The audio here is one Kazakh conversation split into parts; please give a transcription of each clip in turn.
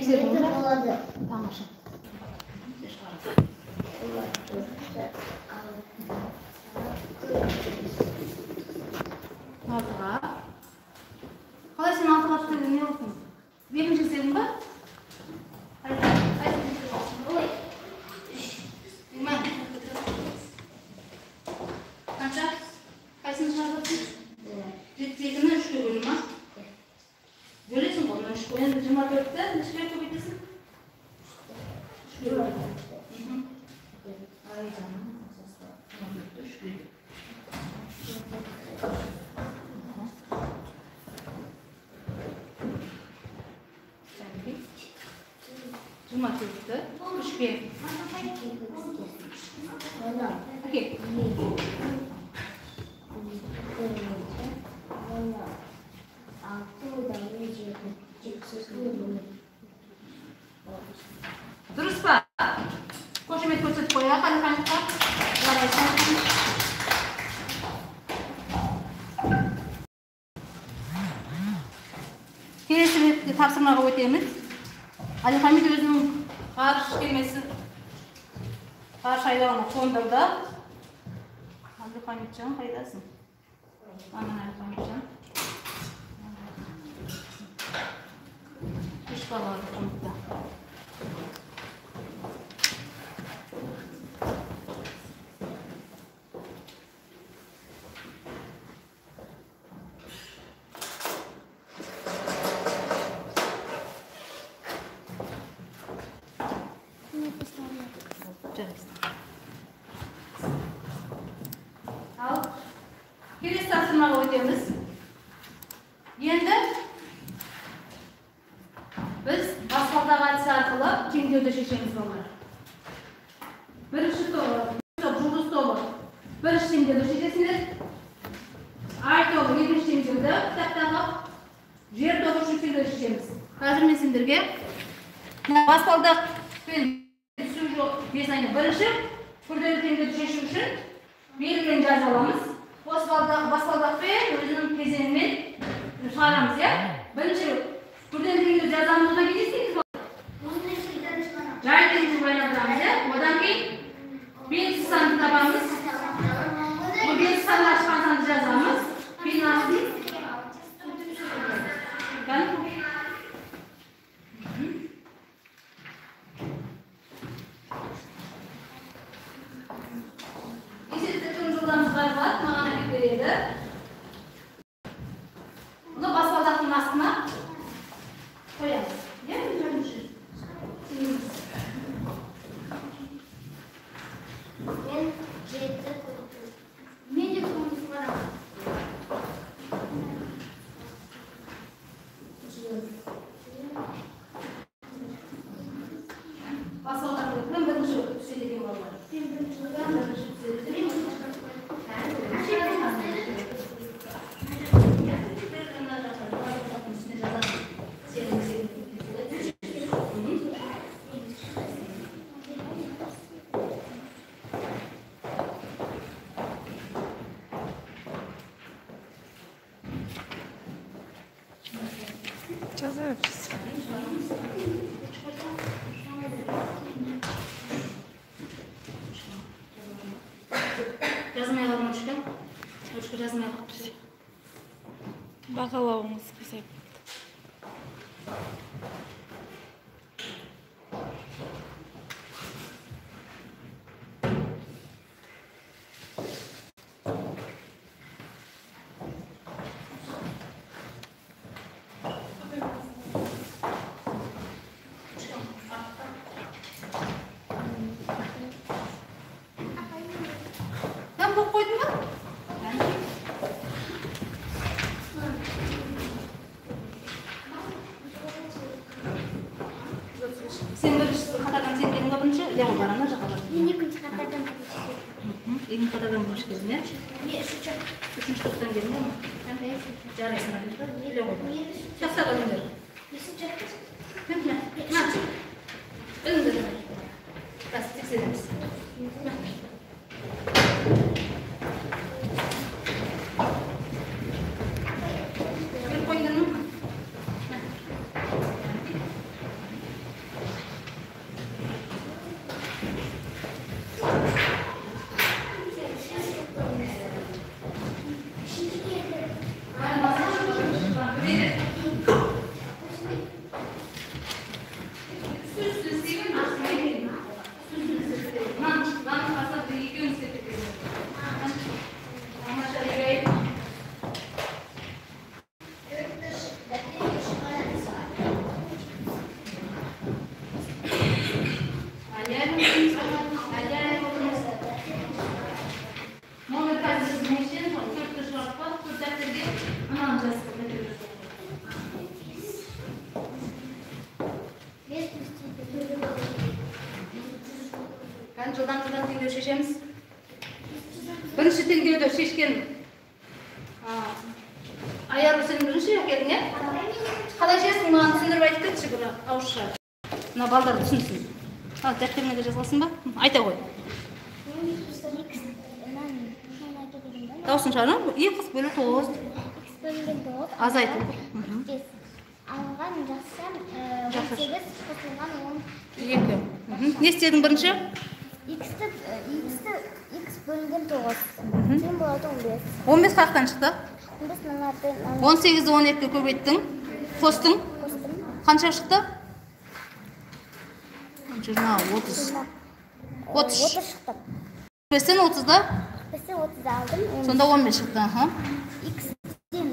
Тексердің бе? Тамаша. Алтыға. Қалай сен алтыға түстің, не болдың? Екінші істедің ба? Қанша? Қайсыны шығарып? 72-ні 3-ке бөлу ма? Бөлесің ғой, мына 3-ке. Енді 24-ті нешеге көбейтесің? 3-ке бөлу. Ай, жаным, 24-ті 3-ке. Жиырма төртті 3-ке. Әкел. Дұрыс па? Қошемет көрсетіп қояйық Әлиханға. Жарайсың. Келесі ретте тапсырмаға өтеміз. Әлихамид өзінің ғарыш кемесі, ғарыш айлағына қондырды. Әлихамиджан, қайдасың? Аман, Әлихамиджан. Үш бала Әлихамидта. Ал, келесі тапсырмаға өтеміз. Енді біз баспалдақ әдісі арқылы теңдеуді шешеміз балалар. Бірінші топ, жұлдыз тобы бірінші теңдеуді шешесіңдер. Ай тобы екінші теңдеуді, кітаптағы жер тобы үшінші теңдеуді шешеміз. Қазір мен сендерге баспалдақпен түсу жоқ бес айна бірінші күрделі теңдеуді шешу үшін белгілерін жаза аламыз. Баспалдақпен өзінің кезеңімен шығарамыз, иә? Бірінші күрделі теңдеуді жазамыз, одан кейін не істейміз? Жай теңдеуді байландырамыз, иә? Одан кейін белгісіз санды табамыз. Бұл белгісіз санды ашқан санды жазамыз. Кейін астын. Маған әкеліп береді. Бұны баспалдақтың астына қоямыз. Иә, мен 7 қойдым. Мен де соны шығарамын. Баспалдақтың кім бірінші түседі екен балалар? Мен бірінші. Бірінші түседі. Жазмай қалдым ручка. Ручка жазмай қалыпты. Бағалауыңыз қисайып. Қойдың ба? Сен бірінші қатардан сен келдің ба бірінші? Іле ғой, бар ана жаққа бар. Мен екінші қатардан бірінші келдім. Екінші қатардан бірінші келдің, иә? Мен үшінші. Үшінші топтан келдің ба? Жарайсың, Іле ғой. Тақта іліңдер. Бесінші. Мә, мә. Іліңдер. Бас, тексереміз. Іліп қойыңдар ма? Кән жылдам-жылдам теңдеу шешеміз. Бірінші теңдеуді шешкен Аяру, сен бірінші әкелдің, иә? Қалай шештің, маған түсіндіріп айтып кетші бір ауызша. Мына балдар түсінсін. Ал, дәптеріңе де жазғансың ба? Айта ғой. Дауысын шығарма. 2 бөлу 9. Азайту. Алынған жақша 18 қосылған 12. Не істедің бірінші? Х бөлінген 9. Тең болады 15. 15 қаяқтан шықты? 15 18-ді 12-ге көбейттің. Қостың. Қостым. Қанша шықты? 20, 30. 30 шықты. 5-тен 30-да? 5-тен 30-ды алдым. Сонда 15 шықты. Х-тен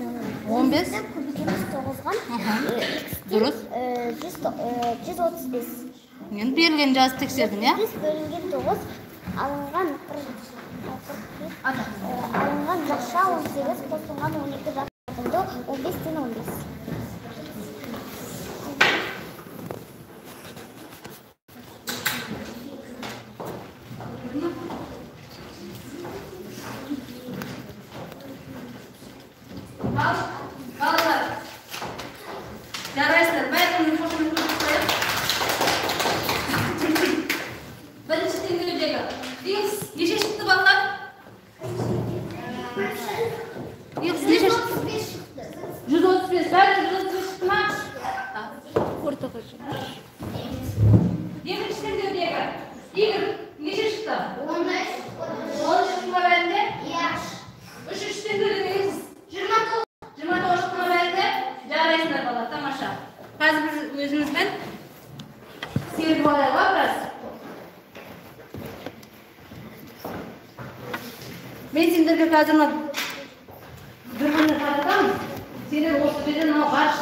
15. Көбейтеміз 9-ға. Дұрыс. 135. Енді берілген жазып тексердің, иә? 100 бөлінген 9 алынған алынған жақша 18 қосылған 12 жақша 15-тен 15. Балалар, жарайсыздар, бәріңнің қошемет көрсетіп қояйық. Бірінші теңдеудегі Х неше шықты, балалар? Х неше шықты? 135. Бәрі 135 шықты ма? Ортаға шықты. Екінші теңдеудегі Y неше шықты? 13. 13 шықты ма бәрінде? Үшінші теңдеудегі Х 29. 29 шықты ма бәрінде? Жарайсыңдар, балалар, тамаша. Қазір біз өзімізбен сергіп алайық, біраз. Мен сендерге қазір мына дүрбіні таратамын. Сендер осы жерден мынау ғарыш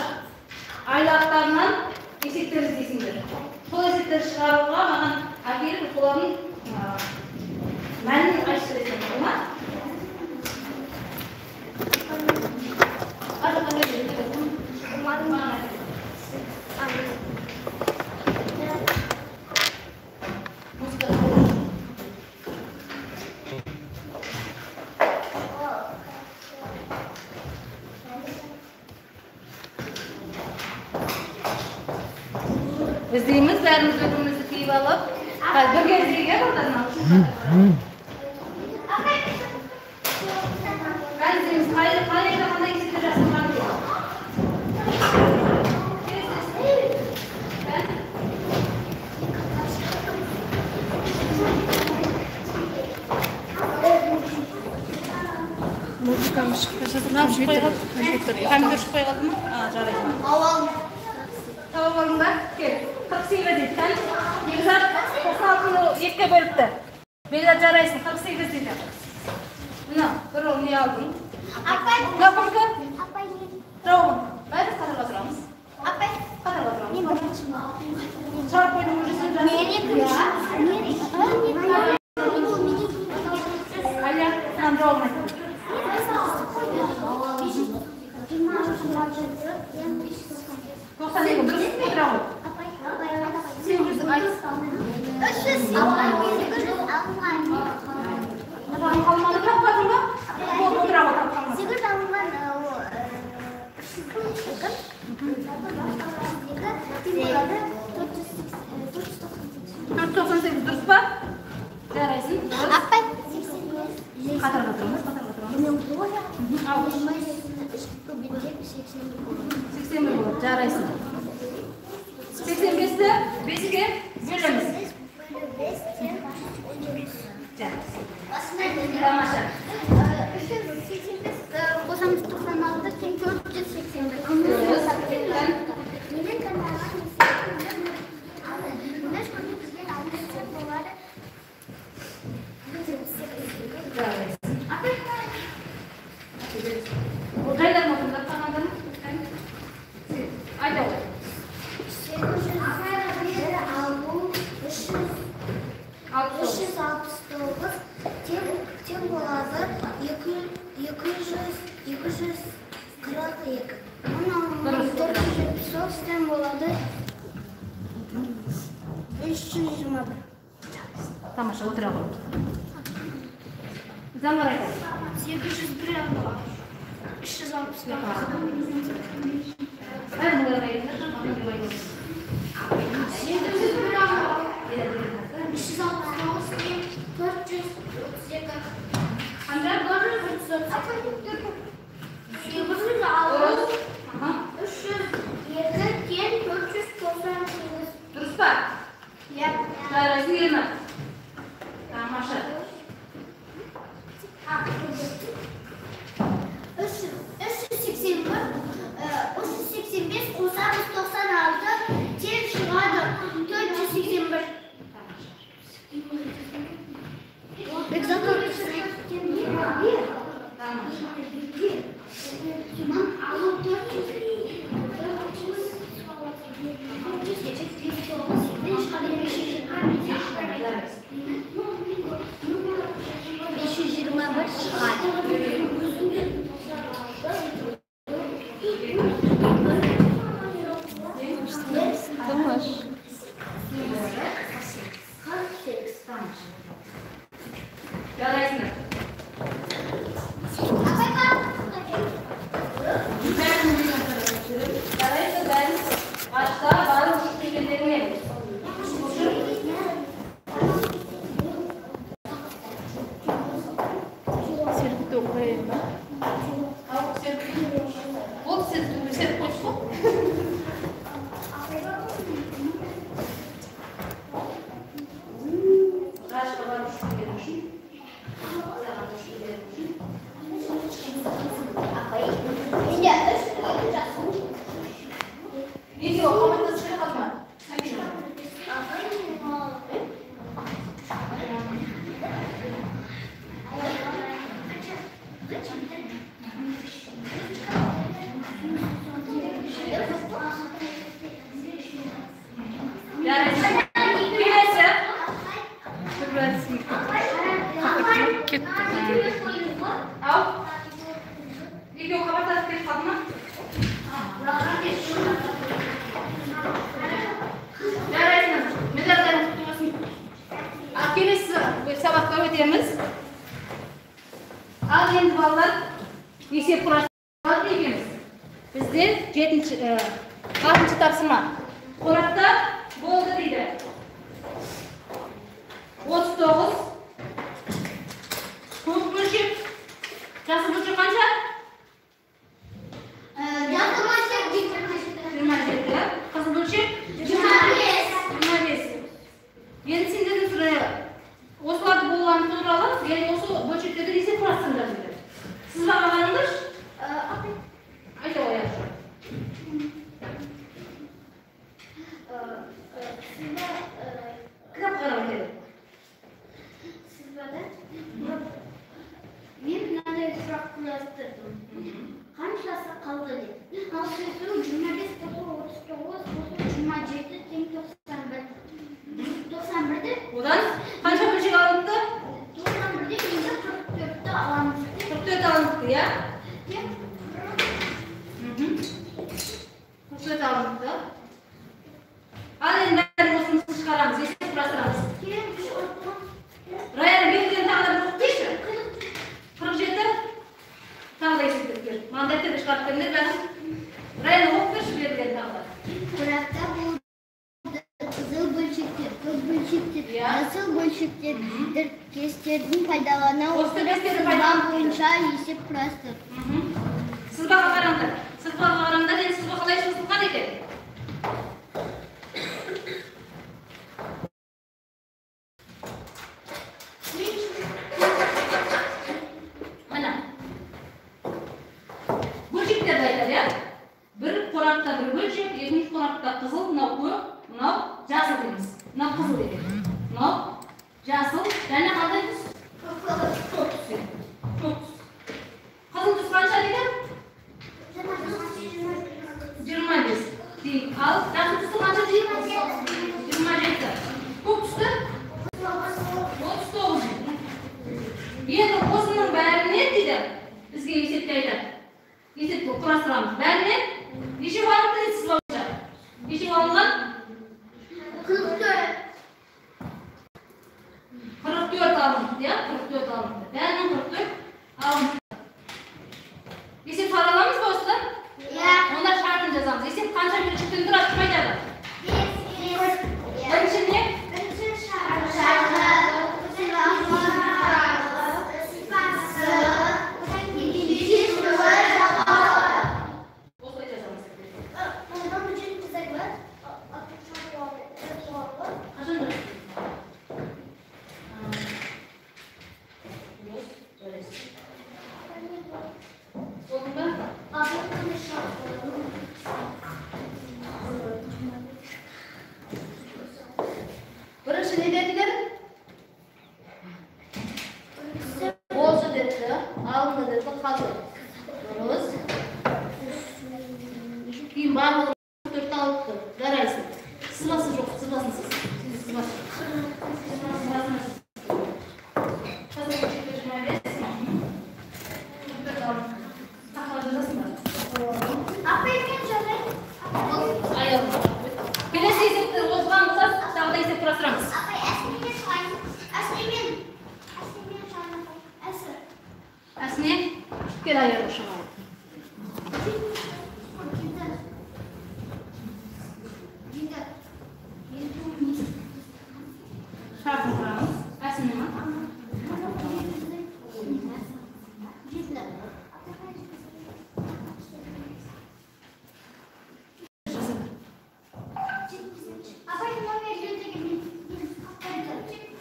айлақтарынан есептер іздейсіңдер. Сол есептерді шығаруға маған әкеліп солардың мәнін айтып бересіңдер, болма? Іздейміз, бәріміз бір-бірімізді киіп алып. Қазір бірге іздейік, иә, балдар? Бәрі іздейміз. Қай жерде қандай есептер жасалған деп. Музыкам шықпай жатыр. Шықпай қалды. Компьютер шықпай қалды ма? Жарайды. Тауып алдың ба? Кел. 48 дейді. Бекзат 96-ны 2-ге бөліпті. Бекзат, жарайсың, 48 дейді. Мына, бір ол не алдың? Апай. Мына кімдікі? Апай. Жауабын. Бәрі қатарға тұрамыз. Апай. Қатарға тұрамыз. Мен бірінші. Шығарып қойдың уже сен. Мен екінші. Мен Аля, саған жауабын айт. 92 дұрыс отыра ғой. 800 айт. Қалмады, таппадың ба? Болды, отыра ғой, тап қалмады. 498 дұрыс па? Жарайсың, дұрыс. Қатарға тұрамыз, қатарға тұрамыз. 81 болады, жарайсың. 85-ті 5-ке бөлеміз. Тамаша. 385 қосамыз 96 тең 481. Жайларың отырыңдар, қалғандарың. Айта ғой. 369 тең болады 242. 479 тең болады 321. Тамаша, отыра ғой. Заңғар айтады. 801 алты 369. 801 алты 369 тең 432. Қанша? 432. 806 302 тең 498. Дұрыс па? Иә. Жарайсың, Ернар. Тамаша. 381, 385 қосамыз 96 тең шығады 481. Шығады. Жарайсыңдар. Жарайсың, бәрін ғарышта барып ұшып келгендеріңе. Серікті оқиын ба? Ал, серік. Ол серік қойшы ғой. Ғарышқа барып ұшып келгені үшін, саған ұшып келгені үшін. Видео қабаттасып келе қалды ма? Жарайсың. Келесі. Кетті. Ал. Екеуі қабаттасып келіп қалды ма? Жарайсың. Медальдарың құтты болсын. Ал келесі сабаққа өтеміз. Ал енді балалар есеп құрастырады екенбіз. Бізде 6-шы тапсырма. Қорапта болды дейді. 39 көк бөлшек, жасыл бөлшек қанша? 27. Қызыл бөлшек? 25. Енді сендердің сұрағы осыларды болғаны туралы, яғни осы бөлшектерді есеп құрастырыңдар дейді. Сызбаға қараңдаршы. Айта қояйықшы. Кітапқа қарап айтады. Мен мынадай сұрақ құрастырдым. Қаншасы қалды деп. Ал шешу 25 қосу 39 қосу 27 тең 91. 91-де Одан қанша бөлшек алыныпты? 91-де енді 44-ті аламыз. 44 алыныпты, иә? Тең 44 алыныпты. Ал енді бәрін осынысын шығарамыз, есеп құрастырамыз. 40. Раяна, берілген тағы да бір оқып берші. 47. Тағы да есептеп бер. Маған дәптерді шығарып беріңдер бәрін. Раяна, оқып берші берілген тағы да. Қорапта болды қызыл бөлшектер, көк бөлшектер, Иә. жасыл бөлшектер тіркестерін пайдалана Осы отырып тіркестерді сызба пайдаланып. бойынша есеп құрастыр. Сызбаға қараңдар. Сызбаға қараңдар, енді сызба қалай сызылған екен? Міне. Бөлшектерді айтады, иә? Бір қорапта бір бөлшек, екінші қорапта қызыл, мынау көк, мынау жасыл дейміз. Мынау қызыл екен. Мынау жасыл, және қандай түс? Көк түс екен. Көк түс. Қызыл түс қанша дейді? 25. Дейік. Ал жасыл түсті қанша дейді? 27. Көк түсті? 39 дейді. Енді осының бәрінен дейді, бізге есепте айтады. Есеп құрастырамыз. Бәрінен неше алыныпты дейді сызба бойынша? Неше алынған? 44.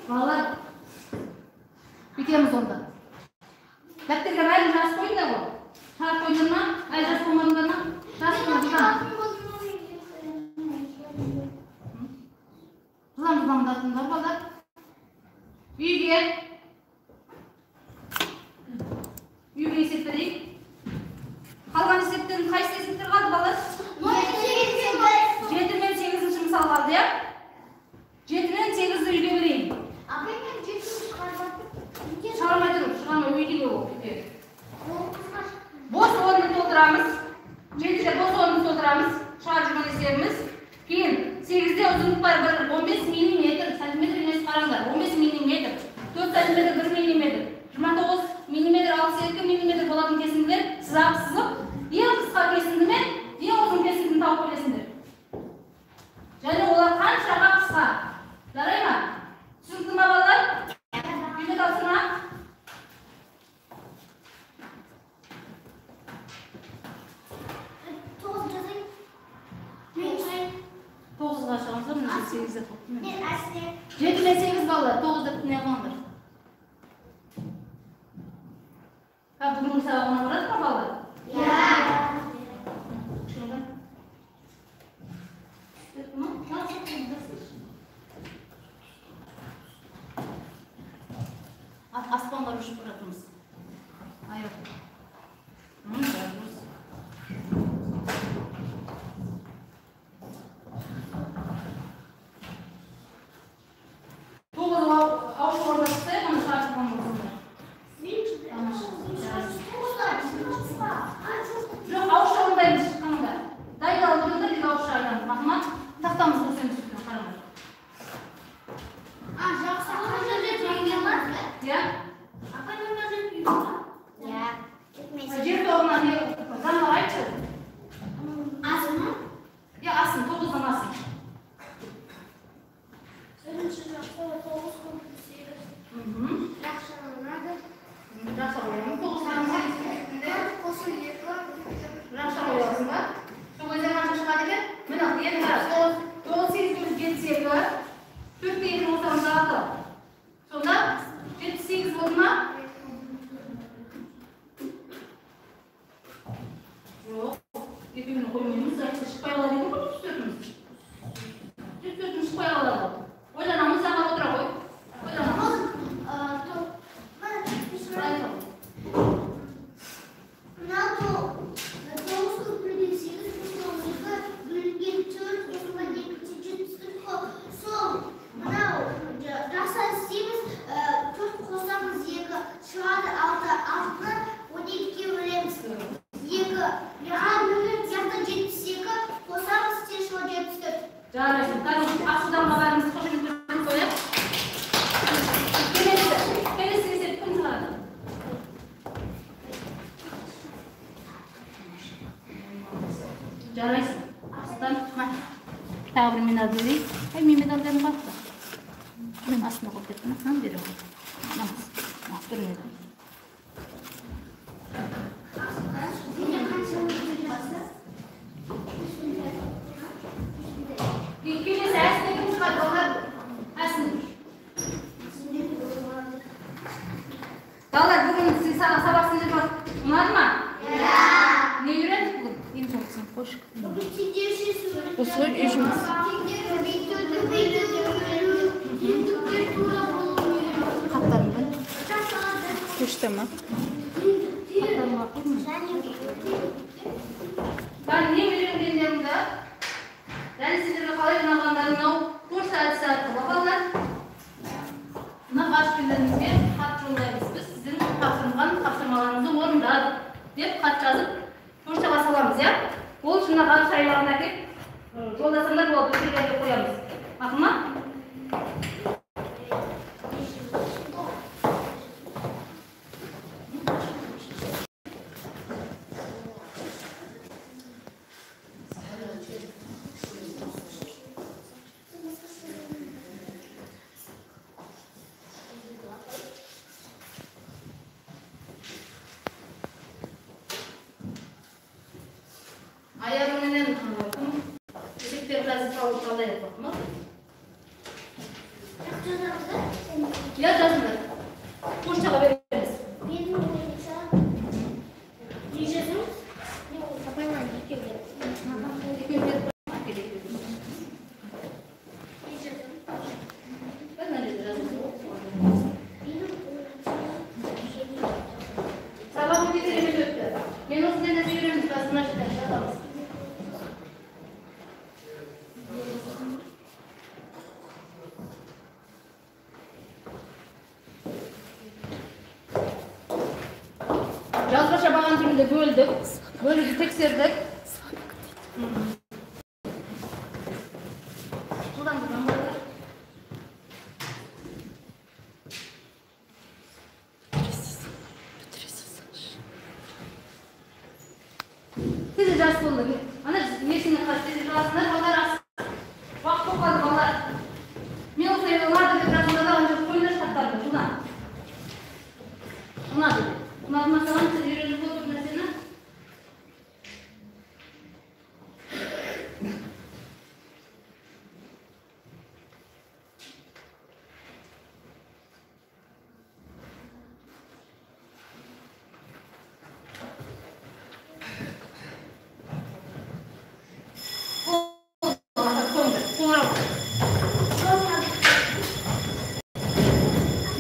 Балалар, бүйтеміз онда. Дәптерге бәрін жазып қойыңдар ғой. Шығарып қойдыңдар ма? Әлі жазып қоймадыңдар ма? Жазып қойыңдар. Жылам-жыламдатыңдар балалар. Үйге. Үйге есеп берейік. Қалған есептердің қайсы есептер қалды балалар? 7 мен 8-ші мысал қалды, иә? 7 мен 8-ді үйге берейін. Шығармай тұр, шығармай, үйде ол, үйде. Бос орнын толтырамыз. 7-де бос орнын толтырамыз. Шығарып жүрген есебіміз. Кейін 8-де ұзындық бар 15 миллиметр, сантиметр емес қараңдар, 15 миллиметр, 4 сантиметр 1 миллиметр, 29 миллиметр 62 миллиметр болатын кесінділер сызақ сызып, ең қысқа кесінді мен ең ұзын кесіндіні тауып келесіңдер. Және олар қаншаға қысқа. Жарай ма? Түсінікті ма балалар? Үйде тапсырма. Тоғызға шығамыз ба? Мына 8-де тоқтым. 7 мен 8 балалар, 9 деп не қылыңдар. Бүгінгі сабақ ұнап барады ма балалар? Иә. Аспанға ұшып баратырмыз. Аяқ. Тоғыз ауыз орында шықсайық, оны шығарып қоймаңыздар. Жоқ, ауызша орындаймыз шыққанында. Дайындалып отырыңдар, біз ауызша айтамыз. Мақұл ма? Тақтамыз осы енді үстіне қараңдар. Иә? Жер тобына не заңға айтшы. Иә, асын, 9-дан асын. Жақсы қоямын. 9-дан 8. Жақсы қоясың ба? Сол кезде қанша шығады екен? Міне, енді қара, 9, 8, 72, 4-ке 2 қосамыз 6. Сонда 78 болды ма? Жоқ, екеуін қоймаймыз, шықпай қалады екен ғой 74-іміз. 74-іміз шықпай қалады. Ойланамыз, ағар отыра ғой. Ойланамыз. Жарайсың. Кәдімгі Ақсұлтанға бәріміз қошемет қояйық. Келесі есеп кім шығарады? Жарайсың. Ақсұлтан, тағы бір медаль берейік. Әй, мен медальдерім бар да. Мен астына қойып кеттім. Мынаны бере ғой. Бір медаль. Келесі әсіне кім шығады балалар? Әсін. Балалар, бүгін сабақ сендерге ұнады ма? Иә. Не үйрендік бүгін? Ең соңғысын қойшы. Осы ғой үй жұмыс. Хаттарым ба? Почта ма? Хаттарымға қойдым. Бәрі не үйренгендеріңді? Және сіздерге қалай ұнағандарын мынау пошта әдісі арқылы балалар мына ғарышкерлерімізге хат жолдаймыз. Біз сіздің тапсырған тапсырмаларыңызды орындадық деп хат жазып поштаға саламыз, иә? Ол үшін мына ғарыш айлағына әкеліп жолдасаңдар болады, осы жерге қоямыз. Мақұл ма? Аяғыменен кім есептер жазып алып қалай ма? Иә, жазыңдар. Поштаға береміз. Менің ойымша не жазамыз? Апайынан екеу береміз. Екеу беріп әкелейік. Не жазамыз? Бір мына жерде жазыңыз. Менің ойымша Сабақ өте керемет өтті. Мен осындай нәрсе үйрендім, қазір мына жерден жазамыз. Жазбаша баған түрінде бөлдік, бөлуді тексердік. Жылдамдығын балалар. Тез жас болды. Ана есіңе қаш, тез жазасыңдар, балалар уақыт болып қалды балалар. Мен осылай ұнады деп жазыңдар да, ана жерге қойыңдаршы хаттарды, жылдам. Ұнады деп. Ұнады ма саған, сіз үйреніп отырып нәрсені? Қоңырау.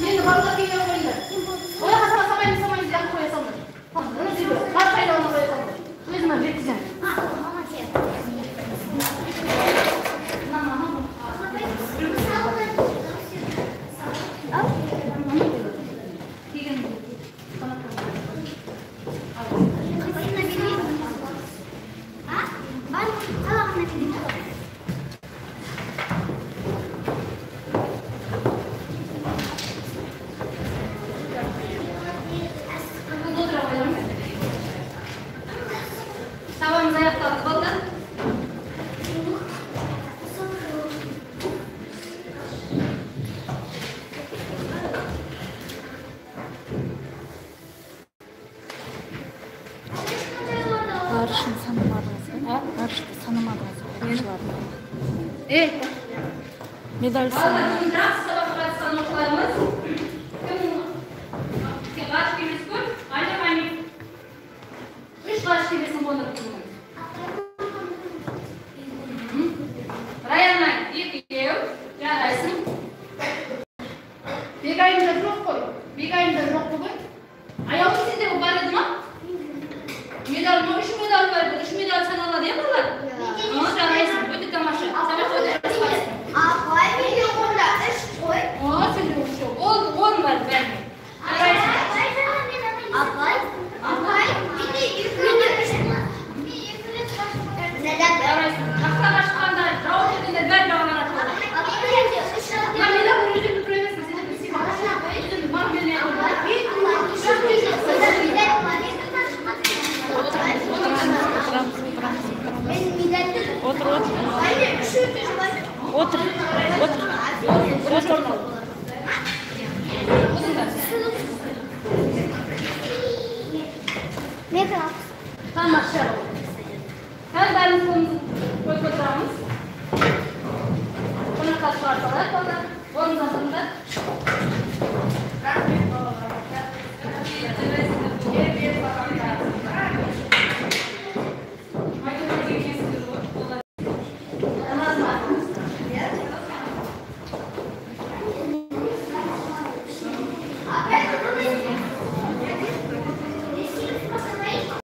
Енді балалар келе қойыңдар. Ояққа сала салмаймыз, салмаймыз, жақын қоя салыңдар. Мына жерге, ғарыш айдауына қоя салыңдар. Өзім ақ жеткіземін. Мама сен. Мына мама. Келген Бұл отыра қоямыз. Сабағымыз аяқталды, балалар. Ғарышын санамадыңыз ба? Ғарышты санамадыңыз ба оқушыларды? Ей, Медаль балалар, санамадыңыз. бүгін жақсы сабаққа қатысқан оқушыларымыз. Кім ғарыш кемесі көп? Айна Хамит. 3 ғарыш кемесін қондырды бүгін. Раяна екеу, жарайсың. Бегайымда жоқ қой. Бегайымда жоқ бүгін. Аяулым, сенде бар еді ма? Медаль ма? 3 медаль бар еді. 3 медаль саналады, иә, балалар? Жарайсың, өте тамаша. Сабаққа өте жақсы қатыстың. Апай, менде онда үш қой. О, сенде үш жоқ. Ол 10 бар бәрінде. Жарайсың. Апай, апай, менде екі рет үш. Мен екі рет Жарайсың. Тақтаға шыққанда жауап бергендер бәрі бағалар атылады. Мына медаль өзіңді тұра берсін, сен де өзіңді маған бермей ақ қой. Отырамыз, отырамыз, отырамыз. Отыр, отыр. Отыр, отыр. Отыр. Тамаша. Қазір бәріміз қолымызды қойып отырамыз. Қонақтар шығарып салайық, балалар. Орныңыздан тұрыңдар. Рахмет, балалар. Рахмет, балалар. Ұнады ма?